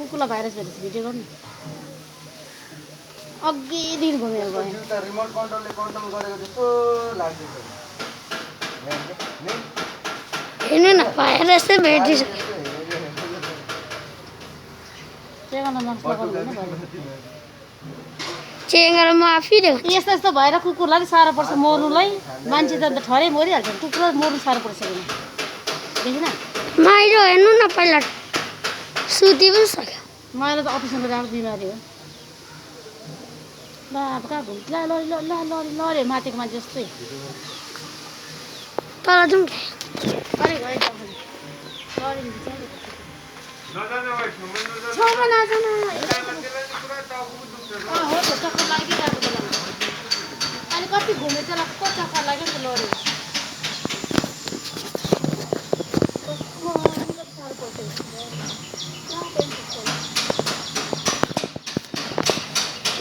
कुकुरलाई virus भेटेछ video गर्नु अघि दिन घुमेर गयो रिमोट कन्ट्रोलले कन्ट्रोल गरेको जस्तो लाग्दैछ हेर्नु न भाइरस चाहिँ भेटिसक्यो चेङ्गाले म आफै देख्छु यस्तो यस्तो भएर कुकुरलाई साह्रो पर्छ मर्नुलाई मान्छे त अन्त ठहरै मरिहाल्छ कुकुर मर्नु साह्रो पर्छ देखिन माइलो हेर्नु न पहिला सुति पनि सक्यो मैले त अफिसमा जानु बिमारी हो ल अब कहाँ घुम ल ल ल ल ल लड्यो माथिको मान्छे जस्तै तल जाउँ अरे गयो छेउमा नजान हो त चक्कर लागिरहेको बेलामा अनि कति घुमेर त्यसलाई को चक्कर लाग्यो नि त लड्यो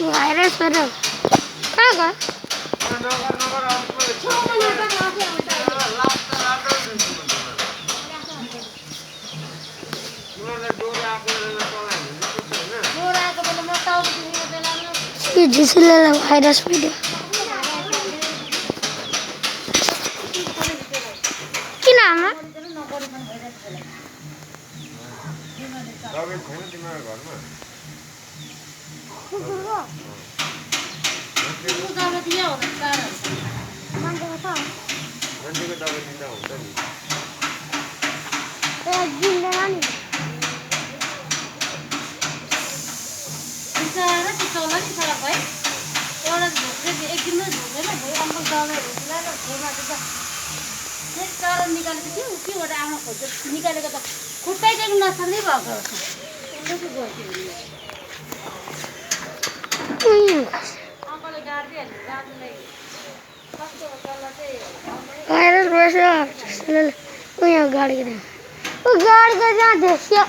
भाइरस भएर कहाँ गयो झिसिले भाइरस भेट्यो किन आमा निकालेको थियो केबाट आमा खोज्छ निकालेको त खुट्टै चाहिँ नसक्दै भएको अङ्कलले गाडिदिइहाल्यो गाड्नुलाई कस्तो तल चाहिँ भाइरस बस्यो उयो गाडीको जहाँ देखियो